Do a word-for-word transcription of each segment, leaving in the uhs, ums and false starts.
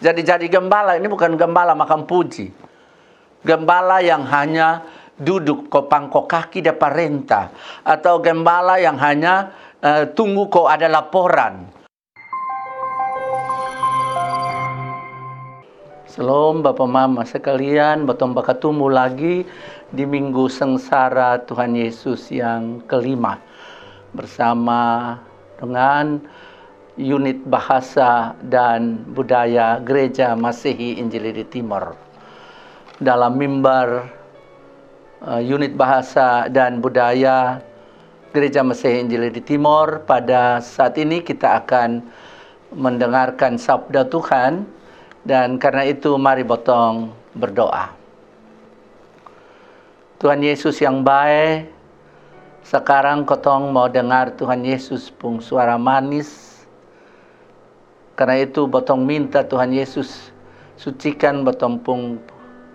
Jadi, jadi gembala ini bukan gembala makan puji. Gembala yang hanya duduk ko pangko kaki dia parenta, atau gembala yang hanya eh, tunggu ko ada laporan. Shalom Bapak Mama sekalian, botong bakatumu lagi di Minggu Sengsara Tuhan Yesus yang kelima bersama dengan Unit Bahasa dan Budaya Gereja Masehi Injili di Timor. Dalam mimbar eh, Unit Bahasa dan Budaya Gereja Masehi Injili di Timor, pada saat ini kita akan mendengarkan sabda Tuhan, dan karena itu mari botong berdoa. Tuhan Yesus yang bae, sekarang kotong mau dengar Tuhan Yesus pung suara manis. Karena itu botong minta Tuhan Yesus sucikan botong pung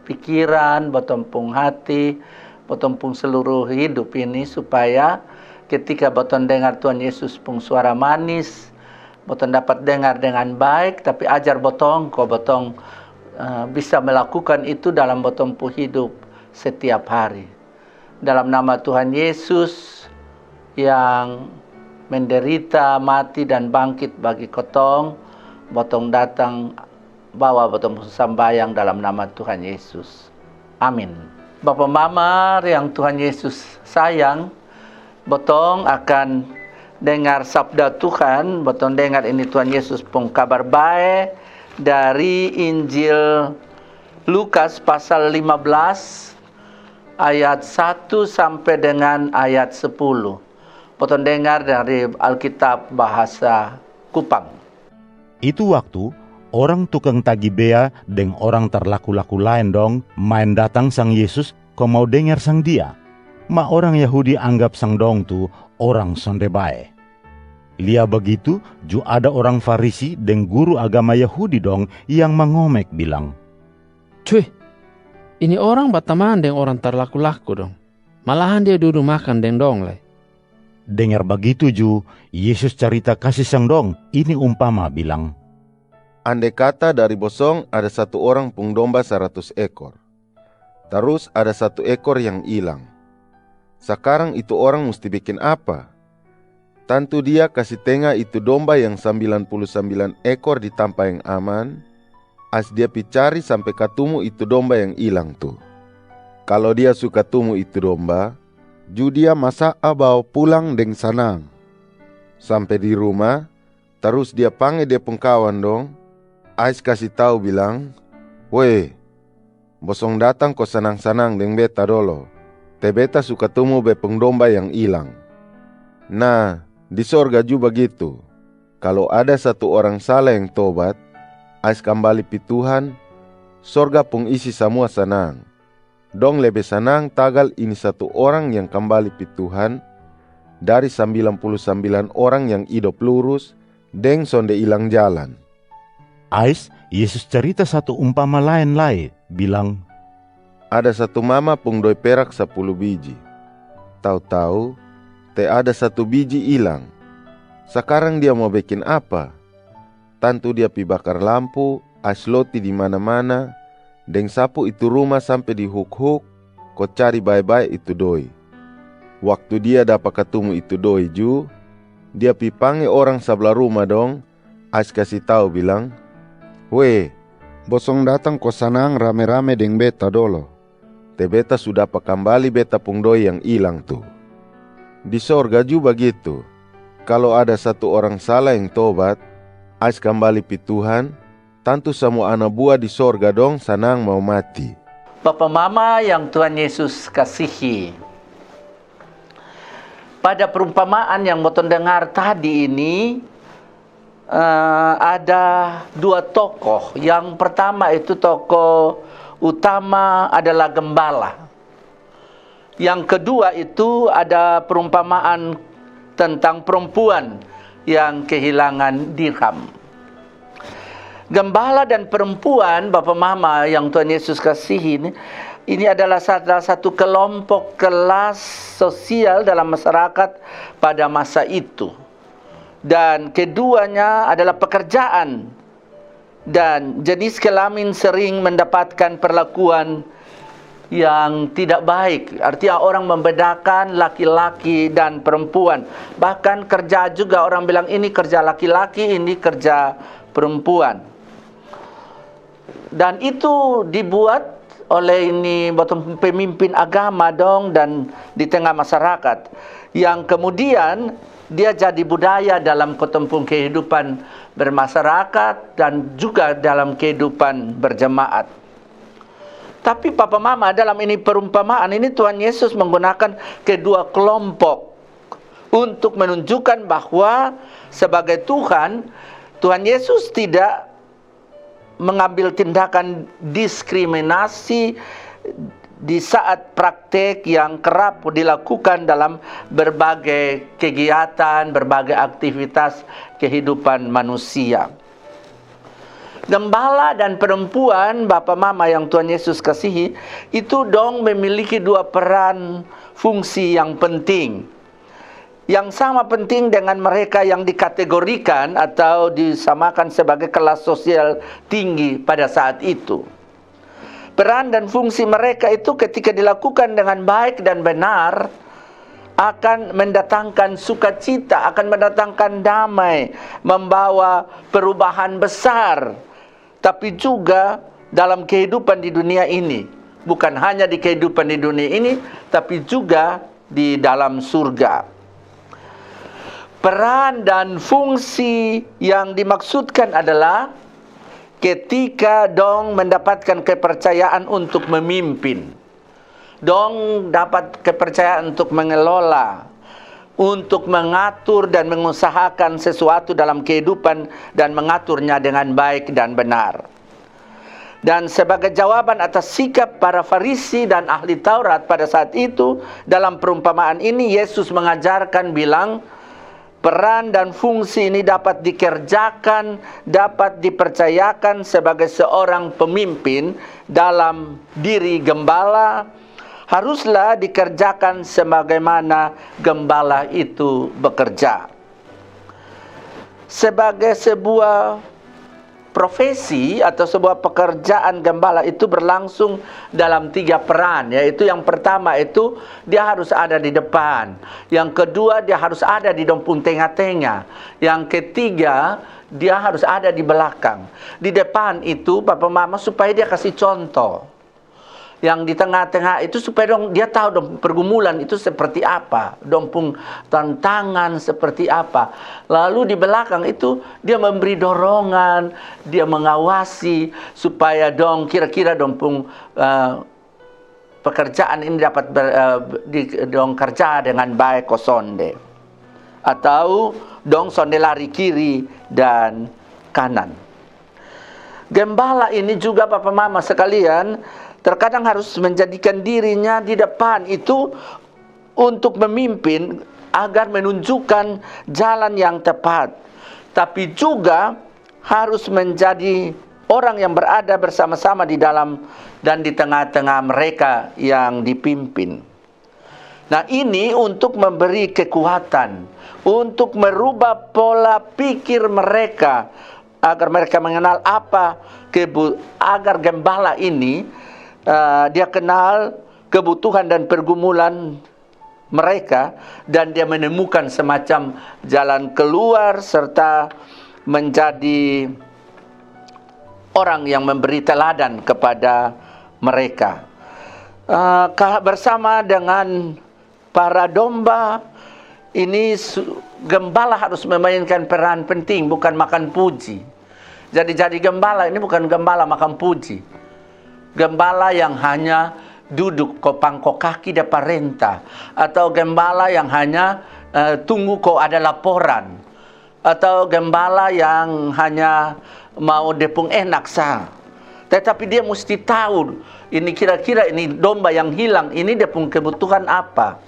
pikiran, botong pung hati, botong pung seluruh hidup ini, supaya ketika botong dengar Tuhan Yesus pung suara manis, botong dapat dengar dengan baik, tapi ajar botong ko botong eh, bisa melakukan itu dalam botong pung hidup setiap hari. Dalam nama Tuhan Yesus yang menderita, mati, dan bangkit bagi kotong, botong datang bawa botong pung sambayang dalam nama Tuhan Yesus. Amin. Bapa Mama yang Tuhan Yesus sayang, botong akan dengar sabda Tuhan, botong dengar ini Tuhan Yesus pung kabar bae dari Injil Lukas pasal lima belas ayat satu sampai dengan ayat sepuluh. Botong dengar dari Alkitab bahasa Kupang. Itu waktu, orang tukang tagi bea deng orang tarlaku-laku laen dong maen datang sang Yesus ko mau dengar sang Dia. Ma orang Yahudi anggap sang dong tu orang sonde bae. Lia bagitu, ju ada orang Farisi deng guru agama Yahudi dong yang mangomek bilang, Cuih, ini orang bataman deng orang tarlaku-laku dong. Malahan dia dudu makan deng dong lai. Dengar bagitu ju, Yesus carita kasi sang dong ini umpama bilang, Andai kata dari bosong ada satu orang pung domba saratus ekor, tarus ada satu ekor yang ilang. Sakarang itu orang musti bikin apa? Tantu dia kasi tenga itu domba yang sambilan puluh sambilan ekor di tampa yang aman, ais dia pi cari sampe katumu itu domba yang ilang tu. Kalo dia su katumu itu domba, ju dia masaa bawa pulang deng sanang. Sampe di ruma, tarus dia pange dia pung kawan dong, ais kasi tau bilang, Wee, bosong datang ko sanang-sanang deng beta dolo, te beta su katumu be pung domba yang ilang. Nah, di sorga ju bagitu. Kalo ada satu orang sala yang tobat, ais kambali pi Tuhan, sorga pung isi samua sanang. Dong lebe sanang tagal ini satu orang yang kambali pi Tuhan dari sambilan puluh sambilan orang yang idop lurus deng sonde ilang jalan. Ais, Yesus carita satu umpama laen lai, bilang, Ada satu mama pung doi perak sapulu biji. Tau-tau, te ada satu biji ilang. Sakarang dia mau bekin apa? Tantu dia pi bakar lampu, ais loti di mana-mana, deng sapu itu ruma sampe di huk-huk, ko cari bae-bae itu doi. Waktu dia dapa katumu itu doi ju, dia pi pange orang sabla ruma dong, ais kasi tau bilang, Wee, bosong datang ko sanang rame-rame deng beta dolo, te beta su dapa kambali beta pung doi yang ilang tu. Di sorga ju bagitu. Kalo ada satu orang sala yang tobat, ais kambali pi Tuhan, tantu samua ana bua di sorga dong sanang mau mati. Bapa Mama yang Tuhan Yesus kasihi, pada perumpamaan yang botong dengar tadi ini, eh, ada dua tokoh. Yang pertama itu tokoh utama adalah gembala. Yang kedua itu ada perumpamaan tentang perempuan yang kehilangan dirham. Gembala dan perempuan, Bapa Mama yang Tuhan Yesus kasihi, ini, ini adalah salah satu kelompok kelas sosial dalam masyarakat pada masa itu. Dan keduanya adalah pekerjaan Dan jenis kelamin sering mendapatkan perlakuan yang tidak baik. Artinya orang membedakan laki-laki dan perempuan. Bahkan kerja juga orang bilang ini kerja laki-laki, ini kerja perempuan. Dan itu dibuat oleh ini botong pemimpin agama dong dan di tengah masyarakat. Yang kemudian dia jadi budaya dalam kotong pung kehidupan bermasyarakat dan juga dalam kehidupan berjemaat. Tapi papa mama, dalam ini perumpamaan ini Tuhan Yesus menggunakan kedua kelompok untuk menunjukkan bahwa sebagai Tuhan, Tuhan Yesus tidak mengambil tindakan diskriminasi di saat praktek yang kerap dilakukan dalam berbagai kegiatan, berbagai aktivitas kehidupan manusia. Gembala dan perempuan, bapa mama yang Tuhan Yesus kasihi, itu dong memiliki dua peran fungsi yang penting. Yang sama penting dengan mereka yang dikategorikan atau disamakan sebagai kelas sosial tinggi pada saat itu. Peran dan fungsi mereka itu ketika dilakukan dengan baik dan benar akan mendatangkan sukacita, akan mendatangkan damai, membawa perubahan besar. Tapi juga dalam kehidupan di dunia ini. Bukan hanya di kehidupan di dunia ini, tapi juga di dalam surga. Peran dan fungsi yang dimaksudkan adalah ketika dong mendapatkan kepercayaan untuk memimpin. Dong dapat kepercayaan untuk mengelola, untuk mengatur dan mengusahakan sesuatu dalam kehidupan dan mengaturnya dengan baik dan benar. Dan sebagai jawaban atas sikap para Farisi dan ahli Taurat pada saat itu, dalam perumpamaan ini Yesus mengajarkan bilang, peran dan fungsi ini dapat dikerjakan, dapat dipercayakan sebagai seorang pemimpin dalam diri gembala, haruslah dikerjakan sebagaimana gembala itu bekerja. Sebagai sebuah profesi atau sebuah pekerjaan gembala itu berlangsung dalam tiga peran, yaitu yang pertama itu dia harus ada di depan, yang kedua dia harus ada di dong pung tengah-tengah, yang ketiga dia harus ada di belakang. Di depan itu papa mama supaya dia kasih contoh. Yang di tengah-tengah itu supaya dong dia tahu dong pergumulan itu seperti apa, dong pung tantangan seperti apa. Lalu di belakang itu dia memberi dorongan, dia mengawasi supaya dong kira-kira dong pung eh, pekerjaan ini dapat ber, eh, di, dong kerja dengan baik ko sonde. Atau dong sonde lari kiri dan kanan. Gembala ini juga papa mama sekalian terkadang harus menjadikan dirinya di depan itu untuk memimpin agar menunjukkan jalan yang tepat. Tapi juga harus menjadi orang yang berada bersama-sama di dalam dan di tengah-tengah mereka yang dipimpin. Nah, ini untuk memberi kekuatan, untuk merubah pola pikir mereka agar mereka mengenal apa kebu agar gembala ini uh, dia kenal kebutuhan dan pergumulan mereka dan dia menemukan semacam jalan keluar serta menjadi orang yang memberi teladan kepada mereka. Uh, bersama dengan para domba ini gembala harus memainkan peran penting, bukan makan puji. Jadi jadi gembala ini bukan gembala makan puji. Gembala yang hanya duduk ko pangko kaki dia parenta, atau gembala yang hanya uh, tunggu ko ada laporan, atau gembala yang hanya mau dia pung enak sa. Tetapi dia mesti tahu ini kira-kira ini domba yang hilang ini dia pung kebutuhan apa.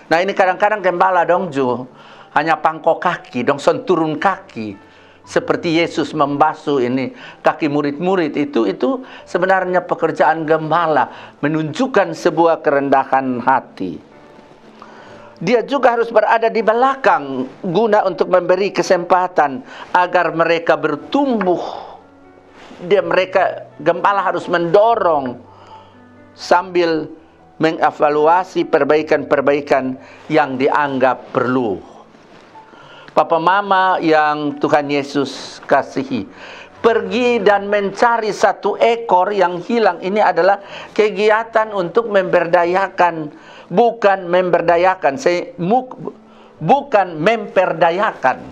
Nah, ini kadang-kadang gembala dong ju hanya pangko kaki, dong son turun kaki. Seperti Yesus membasuh ini kaki murid-murid itu, itu sebenarnya pekerjaan gembala menunjukkan sebuah kerendahan hati. Dia juga harus berada di belakang guna untuk memberi kesempatan agar mereka bertumbuh. Dia, mereka, gembala harus mendorong sambil mengevaluasi perbaikan-perbaikan yang dianggap perlu. Papa mama yang Tuhan Yesus kasihi, pergi dan mencari satu ekor yang hilang ini adalah kegiatan untuk memberdayakan, bukan memberdayakan, se- muk- bukan memperdayakan,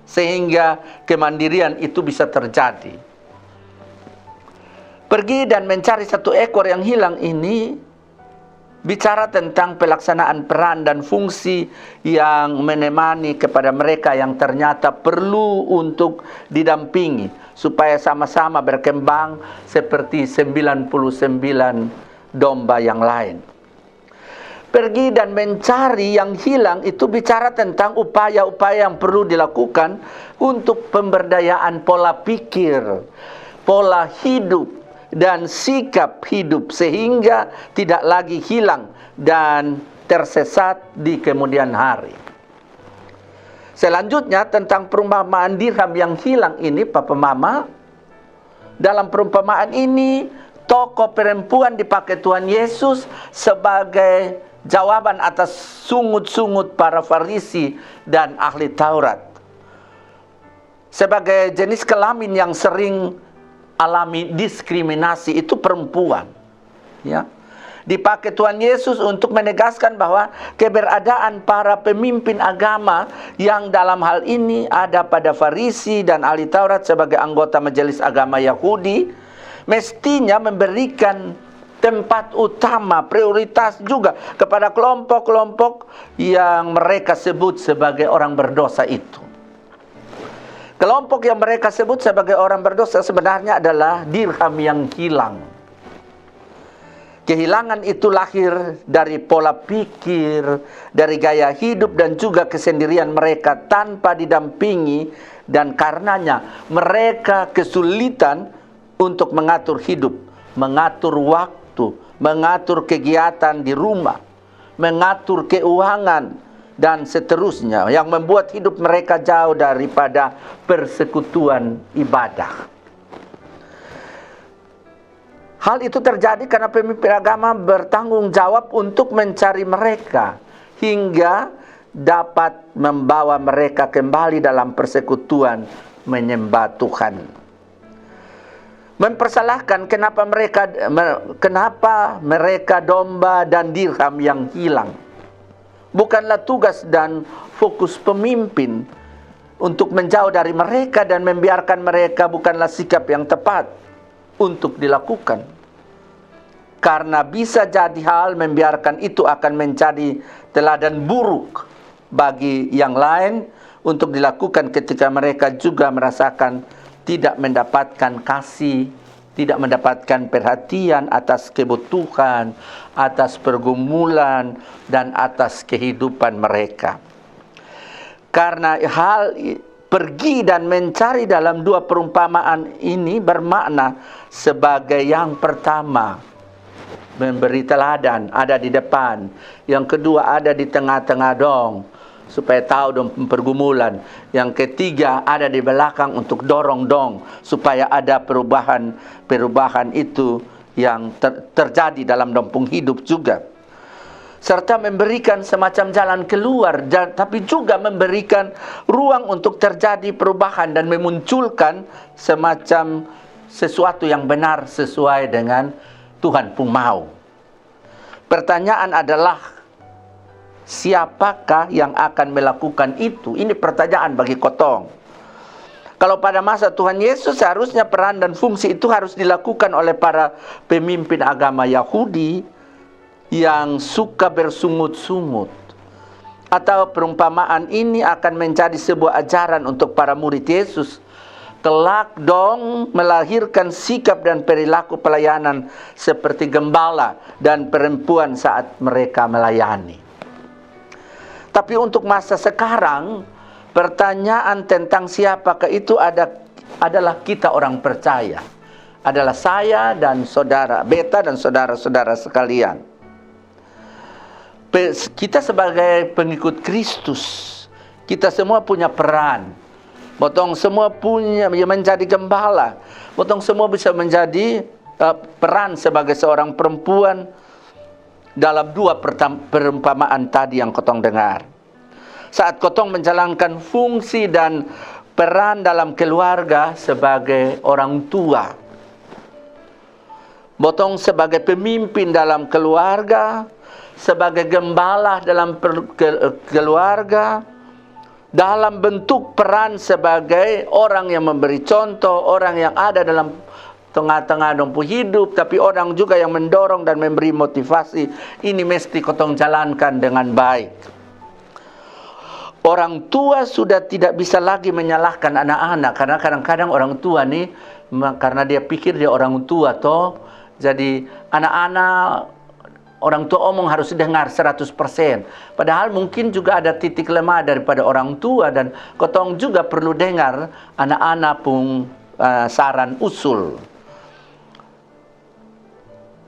sehingga kemandirian itu bisa terjadi. Pergi dan mencari satu ekor yang hilang ini bicara tentang pelaksanaan peran dan fungsi yang menemani kepada mereka yang ternyata perlu untuk didampingi supaya sama-sama berkembang seperti sembilan puluh sembilan domba yang lain. Pergi dan mencari yang hilang itu bicara tentang upaya-upaya yang perlu dilakukan untuk pemberdayaan pola pikir, pola hidup, dan sikap hidup sehingga tidak lagi hilang dan tersesat di kemudian hari. Selanjutnya, tentang perumpamaan dirham yang hilang ini, papa mama, dalam perumpamaan ini, tokoh perempuan dipakai Tuhan Yesus sebagai jawaban atas sungut-sungut para Farisi dan ahli Taurat. Sebagai jenis kelamin yang sering alami diskriminasi, itu perempuan. Ya. Dipakai Tuhan Yesus untuk menegaskan bahwa keberadaan para pemimpin agama yang dalam hal ini ada pada Farisi dan ahli Taurat sebagai anggota majelis agama Yahudi mestinya memberikan tempat utama, prioritas juga kepada kelompok-kelompok yang mereka sebut sebagai orang berdosa itu. Kelompok yang mereka sebut sebagai orang berdosa sebenarnya adalah dirham yang hilang. Kehilangan itu lahir dari pola pikir, dari gaya hidup, dan juga kesendirian mereka tanpa didampingi, dan karenanya mereka kesulitan untuk mengatur hidup, mengatur waktu, mengatur kegiatan di rumah, mengatur keuangan, dan seterusnya, yang membuat hidup mereka jauh daripada persekutuan ibadah. Hal itu terjadi karena pemimpin agama bertanggung jawab untuk mencari mereka hingga dapat membawa mereka kembali dalam persekutuan menyembah Tuhan. Mempersalahkan kenapa mereka me- kenapa mereka domba dan dirham yang hilang. Bukanlah tugas dan fokus pemimpin untuk menjauh dari mereka dan membiarkan mereka, bukanlah sikap yang tepat untuk dilakukan. Karena bisa jadi hal membiarkan itu akan menjadi teladan buruk bagi yang lain untuk dilakukan ketika mereka juga merasakan tidak mendapatkan kasih, tidak mendapatkan perhatian atas kebutuhan, atas pergumulan, dan atas kehidupan mereka. Karena hal i- pergi dan mencari dalam dua perumpamaan ini bermakna sebagai yang pertama, memberi teladan, ada di depan. Yang kedua, ada di tengah-tengah dong, supaya tahu dong pergumulan. Yang ketiga, ada di belakang untuk dorong dong, supaya ada perubahan-perubahan itu yang ter- terjadi dalam dompung hidup juga. Serta memberikan semacam jalan keluar, ja- tapi juga memberikan ruang untuk terjadi perubahan dan memunculkan semacam sesuatu yang benar sesuai dengan Tuhan pun mau. Pertanyaan adalah, siapakah yang akan melakukan itu? Ini pertanyaan bagi kotong. Kalau pada masa Tuhan Yesus, seharusnya peran dan fungsi itu harus dilakukan oleh para pemimpin agama Yahudi yang suka bersungut-sungut. Atau perumpamaan ini akan menjadi sebuah ajaran untuk para murid Yesus. Kelak dong melahirkan sikap dan perilaku pelayanan seperti gembala dan perempuan saat mereka melayani. Tapi untuk masa sekarang, pertanyaan tentang siapakah itu ada adalah kita orang percaya. Adalah saya dan saudara, beta dan saudara-saudara sekalian. Eh, kita sebagai pengikut Kristus, kita semua punya peran. Botong semua punya, ya, menjadi gembala. Botong semua bisa menjadi eh, peran sebagai seorang perempuan dalam dua pertam- perumpamaan tadi yang kotong dengar. Saat kotong menjalankan fungsi dan peran dalam keluarga sebagai orang tua, botong sebagai pemimpin dalam keluarga, sebagai gembala dalam per- ke- keluarga, dalam bentuk peran sebagai orang yang memberi contoh, orang yang ada dalam tengah-tengah dong pu hidup, tapi orang juga yang mendorong dan memberi motivasi. Ini mesti kotong jalankan dengan baik. Orang tua sudah tidak bisa lagi menyalahkan anak-anak, karena kadang-kadang orang tua nih, ma- karena dia pikir dia orang tua toh, jadi anak-anak orang tua omong harus dengar seratus persen. Padahal mungkin juga ada titik lemah daripada orang tua dan kotong juga perlu dengar anak-anak pung eh, saran usul.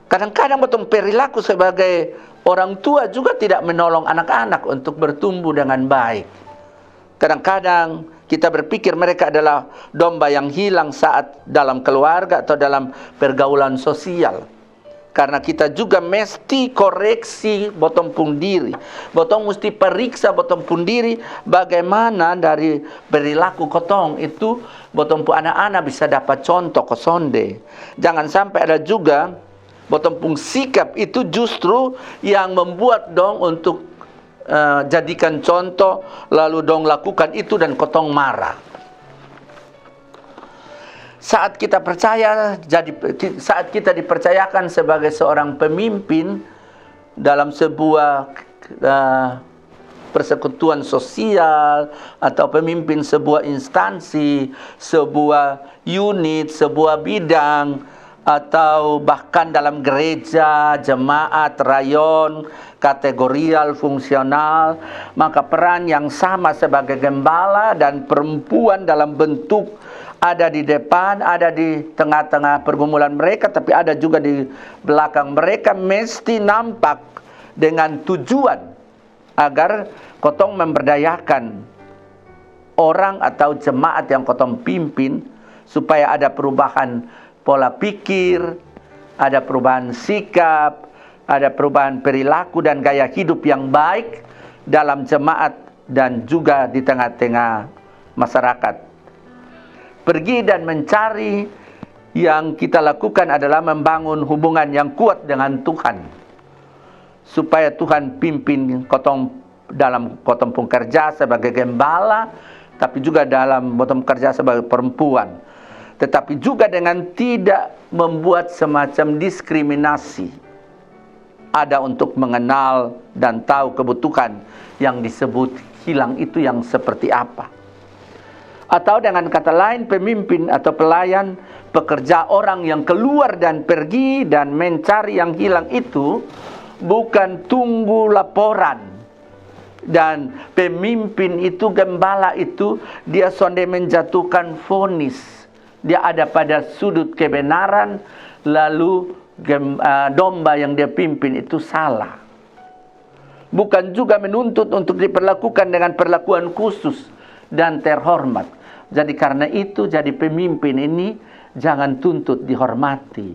Kadang-kadang botong perilaku sebagai orang tua juga tidak menolong anak-anak untuk bertumbuh dengan baik. Kadang-kadang kita berpikir mereka adalah domba yang hilang saat dalam keluarga atau dalam pergaulan sosial. Karena kita juga mesti koreksi botong pung diri. Botong mesti periksa botong pung diri, bagaimana dari perilaku kotong itu botong pung anak-anak bisa dapat contoh ko sonde. Jangan sampai ada juga botong pung sikap itu justru yang membuat dong untuk eh, jadikan contoh, lalu dong lakukan itu dan kotong marah. Saat kita percaya, jadi saat kita dipercayakan sebagai seorang pemimpin dalam sebuah eh, persekutuan sosial atau pemimpin sebuah instansi, sebuah unit, sebuah bidang, atau bahkan dalam gereja, jemaat, rayon, kategorial, fungsional, maka peran yang sama sebagai gembala dan perempuan dalam bentuk ada di depan, ada di tengah-tengah pergumulan mereka, tapi ada juga di belakang mereka, mesti nampak dengan tujuan agar kotong memberdayakan orang atau jemaat yang kotong pimpin supaya ada perubahan pola pikir, ada perubahan sikap, ada perubahan perilaku dan gaya hidup yang baik dalam jemaat dan juga di tengah-tengah masyarakat. Pergi dan mencari yang kita lakukan adalah membangun hubungan yang kuat dengan Tuhan, supaya Tuhan pimpin kotong dalam kotong pung kerja sebagai gembala, tapi juga dalam kotong kerja sebagai perempuan. Tetapi juga dengan tidak membuat semacam diskriminasi. Ada untuk mengenal dan tahu kebutuhan yang disebut hilang itu yang seperti apa. Atau dengan kata lain, pemimpin atau pelayan, pekerja, orang yang keluar dan pergi dan mencari yang hilang itu bukan tunggu laporan. Dan pemimpin itu, gembala itu, dia sonde menjatuhkan vonis. Dia ada pada sudut kebenaran, lalu gem- eh, domba yang dia pimpin itu salah. Bukan juga menuntut untuk diperlakukan dengan perlakuan khusus dan terhormat. Jadi karena itu, jadi pemimpin ini jangan tuntut dihormati,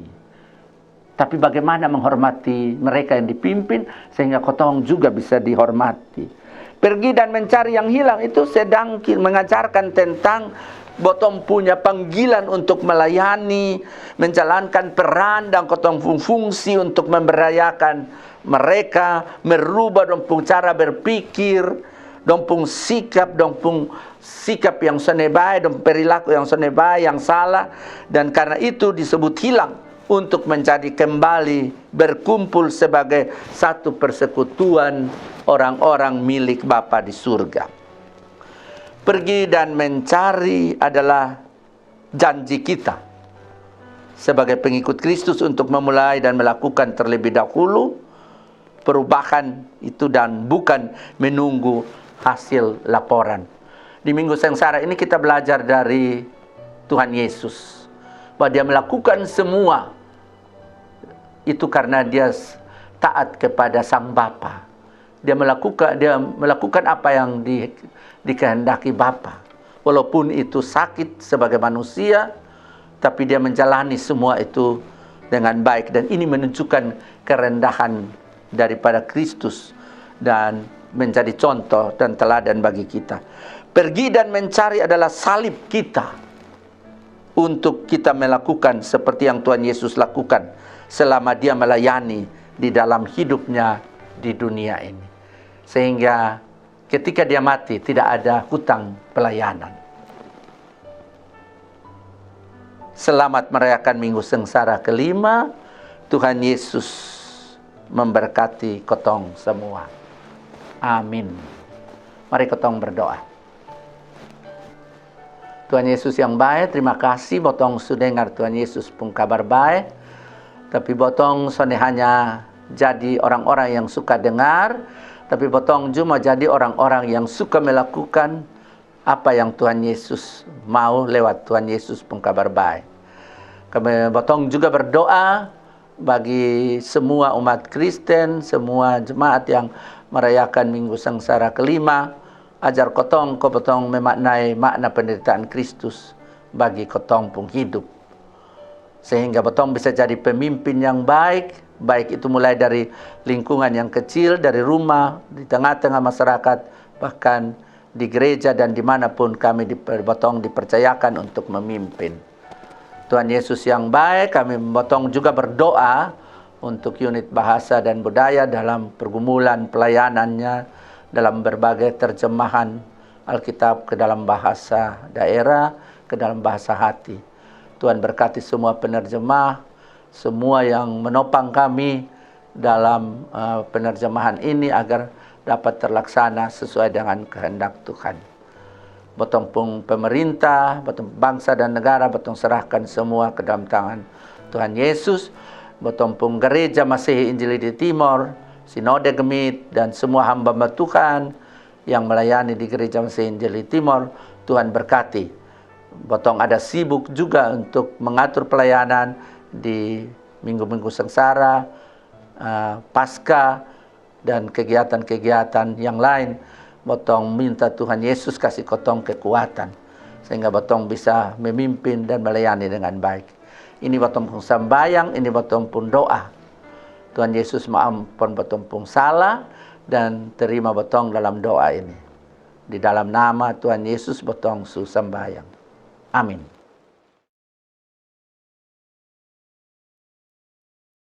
tapi bagaimana menghormati mereka yang dipimpin sehingga kotong juga bisa dihormati. Pergi dan mencari yang hilang itu sedang mengajarkan tentang botong punya panggilan untuk melayani, menjalankan peran dan kotong fungsi untuk memberdayakan mereka, merubah dong pung cara berpikir, dong pung sikap, dong pung sikap yang sonde bae, dong perilaku yang sonde bae, yang salah. Dan karena itu disebut hilang untuk menjadi kembali berkumpul sebagai satu persekutuan orang-orang milik Bapa di surga. Pergi dan mencari adalah janji kita sebagai pengikut Kristus untuk memulai dan melakukan terlebih dahulu perubahan itu dan bukan menunggu hasil laporan. Di Minggu Sengsara ini kita belajar dari Tuhan Yesus bahwa dia melakukan semua itu karena dia taat kepada Sang Bapa. Dia melakukan dia melakukan apa yang di, dikehendaki Bapa. Walaupun itu sakit sebagai manusia, tapi dia menjalani semua itu dengan baik, dan ini menunjukkan kerendahan daripada Kristus dan menjadi contoh dan teladan bagi kita. Pergi dan mencari adalah salib kita untuk kita melakukan seperti yang Tuhan Yesus lakukan selama dia melayani di dalam hidupnya di dunia ini. Sehingga ketika dia mati, tidak ada hutang pelayanan. Selamat merayakan Minggu Sengsara kelima. Tuhan Yesus memberkati kotong semua. Amin. Mari kotong berdoa. Tuhan Yesus yang bae, terima kasih botong su dengar Tuhan Yesus pung kabar bae. Tapi botong sonde hanya jadi orang-orang yang suka dengar, tapi botong cuma jadi orang-orang yang suka melakukan apa yang Tuhan Yesus mau lewat Tuhan Yesus pung kabar bae. Kami botong juga berdoa bagi semua umat Kristen, semua jemaat yang merayakan Minggu Sengsara kelima. Ajar kotong ko botong memaknai makna penderitaan Kristus bagi kotong pung hidup, sehingga botong bisa jadi pemimpin yang baik, baik itu mulai dari lingkungan yang kecil, dari rumah, di tengah-tengah masyarakat, bahkan di gereja dan dimanapun kami diper, botong dipercayakan untuk memimpin. Tuhan Yesus yang baik, kami botong juga berdoa untuk unit bahasa dan budaya dalam pergumulan pelayanannya dalam berbagai terjemahan Alkitab ke dalam bahasa daerah, ke dalam bahasa hati. Tuhan berkati semua penerjemah, semua yang menopang kami dalam uh, penerjemahan ini agar dapat terlaksana sesuai dengan kehendak Tuhan. Botong pung pemerintah, botong bangsa dan negara, botong serahkan semua ke dalam tangan Tuhan Yesus. Botong pung gereja Masehi Injili di Timor, Sinode GMIT, dan semua hamba Tuhan yang melayani di gereja Masehi Injili Timor, Tuhan berkati. Botong ada sibuk juga untuk mengatur pelayanan di minggu-minggu sengsara, uh, pasca, dan kegiatan-kegiatan yang lain. Botong minta Tuhan Yesus kasih kotong kekuatan sehingga botong bisa memimpin dan melayani dengan baik. Ini botong pung sambayang, ini botong pung doa. Tuhan Yesus maampun botong pung salah dan terima botong dalam doa ini. Di dalam nama Tuhan Yesus botong su sambayang. Amin.